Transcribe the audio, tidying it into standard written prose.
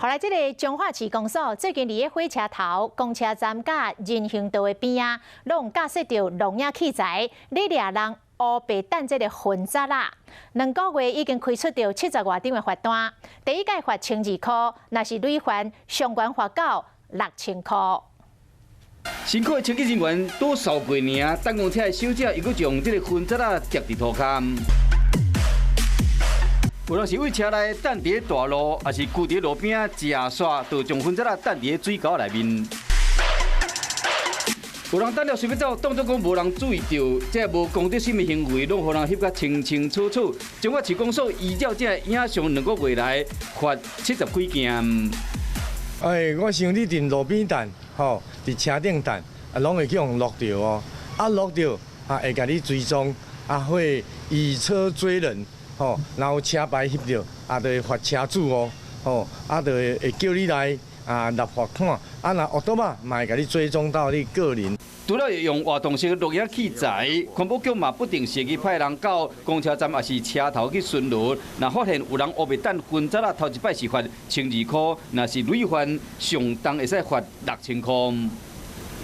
予來這个彰化市公所最近佇咧火車頭、公車站佮人行道的邊仔，攏架設著錄影器材，咧掠人烏白擲這个分節仔。2個月已經開出著70外張的罰單，第一屆罰1200箍，若是累犯，上懸罰到6000箍。辛苦的清潔人員拄掃過爾，等公車的小姐又閣將這个分節仔疊佇塗跤。有人是佇車內擲佇大路，抑是跍佇路邊食煞，就將分節仔擲佇水溝內面。有人擲了隨欲走，當作講無人注意著，這無公德心的行為，攏予人翕甲清清楚楚。彰化市公所依照這影像2個月來罰70幾件。哎，我想你佇路邊擲，吼，佇車頂擲，啊，攏會去予錄著哦。啊，錄著啊，會共你追蹤，啊，會以車追人，吼，然後車牌翕著，啊，就會罰車主哦，吼，啊，就會叫你來啊納罰款，啊，若學倒嘛，嘛會共你追蹤到你個人。除了會用活動式錄影器材，環保局嘛不定時去派人到公車站抑是車頭去巡邏。若發現有人烏白擲分節仔，頭一擺是罰12箍，若是累犯，上重會使罰6000箍。